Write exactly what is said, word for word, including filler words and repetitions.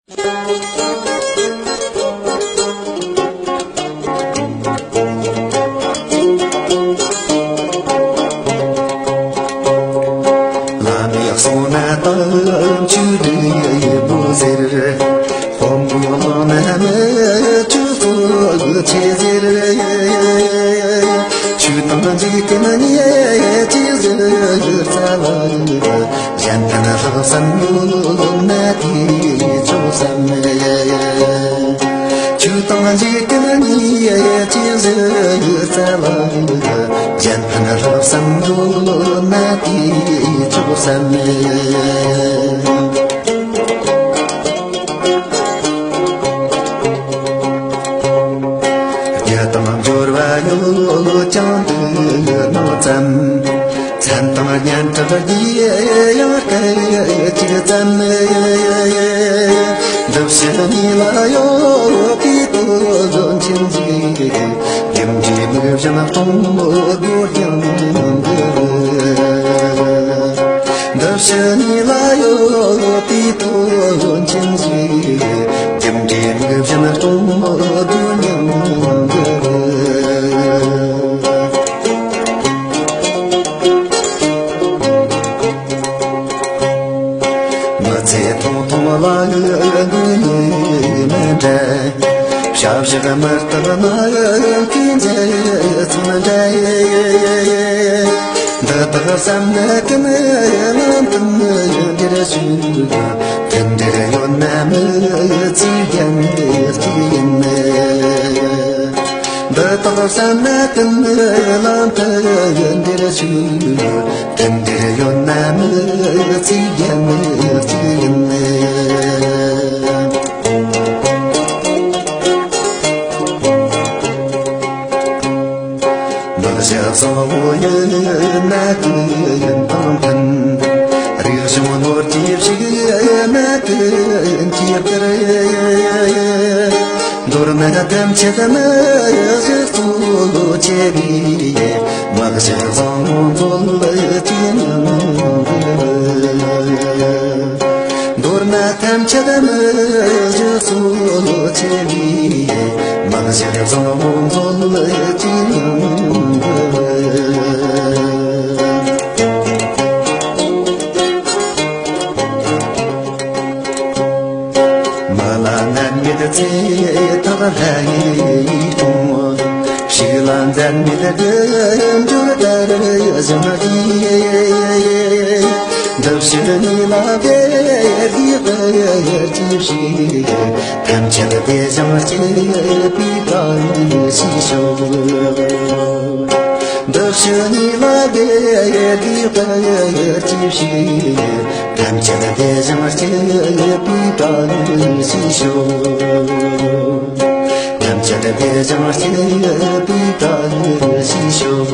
ལམ་ཡག་སོང་ན་དམ་ཆོས་སྒྲིག་ཡོད་པོ་ཟེར། དཔོན་པོ་ལོ་ན་མི་ཆོས་གཙོ་ཆེ་ཟེར། ཆོས་དང་འཇིག་རྟེན་གཉིས་ཀྱི་ཟེར་རྩ་ལ། གཞན་ཕན་ལྷག་བསམ་ཡོད་ན་དེ་ཆོག་བསམ། ཆོས་དང་འཇིག་རྟེན་གཉིས་ཀྱི་ཟེར་རྩ་ལ། གཞན་ཕན་ལྷག་བསམ་ཡོད་ན་དེ་ཆོག་བསམ། རྒྱུ་དང་འབྱོར་བ་ཡོད་ཀྱང་འདུག་ནོ་ཙམ། མཚན་དང་སྙན་གྲགས་ཀྱི་ཡང་སྐད་ཅིག་ཙམ། འདི་ཕྱི་གཉིས་ལ་ཡོད་པའི་དོན་ཆེན་ཟིག་རྒྱུ་འབྲས་མིག་བཞིན་སྟོང་དགོས་ཀྱང་འདུག་འདི་ཕྱི་གཉིས་ལ་ཡོད་པའི་དོན་ཆེན་ཟིག་རྒྱུ་འབྲས་མིག་བཞིན་སྟོང་དགོས་ཀྱང་འདུག་མི་ཚེ་ཐུང་ཐུང་ལ་ངུ་ནས་མི་འདྲ། ཞབས་ཞུ་མི་རྟག་ན་ཁྱིམ་མཚེས་ཚང་འདྲ། འདི་དག་བསམ་ན་ཀུན་ལམ་དུ་འདིར་ཞུགས། དེ་འདྲ་ཡོད་ན་མི་ཚེ་རྒྱན་གཅིག་ཡིན། འདི་དག་བསམ་ན་ཀུན་ལམ་དུ་འདིར་ཞུགས། དེ་འདྲ་ཡོད་ན་མི་ཚེ་རྒྱན་གཅིག་ཡིན། མི་ཞིག་བཟང་བོ་ཡིན་ན་ཀུན་དང་མཐུན། རིག་གཞུང་ནོར་གྱིས་ཕྱུག་ན་ཀུན་གྱིས་བཀུར། མདོར་ན་ཐམས་ཅད་མི་ཞིག་གཙོ་བྱས་པའི། མི་ཞིག་བཟང་བོ་མཛོད་ཅིག་ཡིན། མདོར་ན་ཐམས་ཅད་མི་ཞིག་གཙོ་བྱས་པའི། མི་ཞིག་བཟང་བོ་མཛོད་ཅིག་ཡིན། མི་ལ་ངན་ཉེས་ཚེ་ཐག་ལྷ་ཡིས་སྲུང་། ཕྱུགས་ལ་འཛད་མེད་དགུ་འབྱོར་དར་ཞིང་རྒྱས། འདི་ཕྱི་གཉིས་ལ་བདེ་སྐྱིད་ཕྱུག་ཕྱུག་ཐམས་ཅད་བདེ་ཞིང་སྐྱིད་པའི་བཀྲ་ཤིས་ཤོག་འདི་ཕྱི་གཉིས་ལ་བདེ་སྐྱིད་ཕྱུག་ཕྱུག་ཐམས་ཅད་བདེ་ཞིང་སྐྱིད་པའི་བཀྲ་ཤིས་ཤོག་ཐམས་ཅད་བདེ་ཞིང་སྐྱིད་པའི་བཀྲ་ཤིས་ཤོག